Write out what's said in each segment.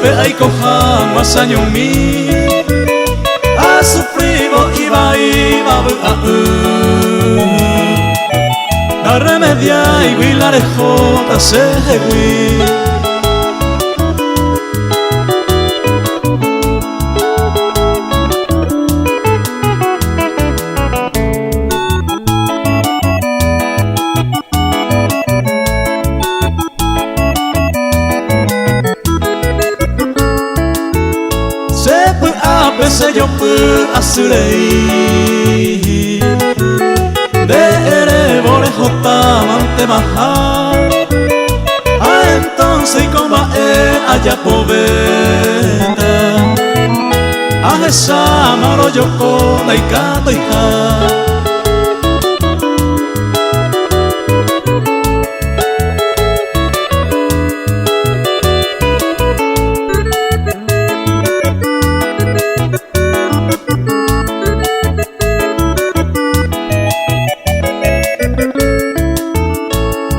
Pe aiko hag̃ua cheañomi Asufrívo ivaíva vy'a'ỹ Narremediáigui la rehóta chehegui. Che py'ápe che jopy asy rei Nde erévo rehótamantemaha Ha entonce iko mba'e ajapovéta Ahecháma rojoko ndaikatuiha.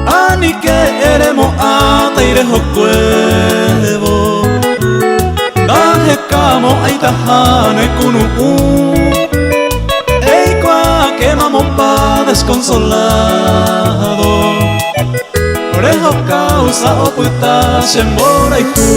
Anike eremo'ãtei rehokuévo Ndahekamo'ãitaha ne kunu'ũ Eikuaáke mamopa desconsolado Reho causa opyta che mborayhu.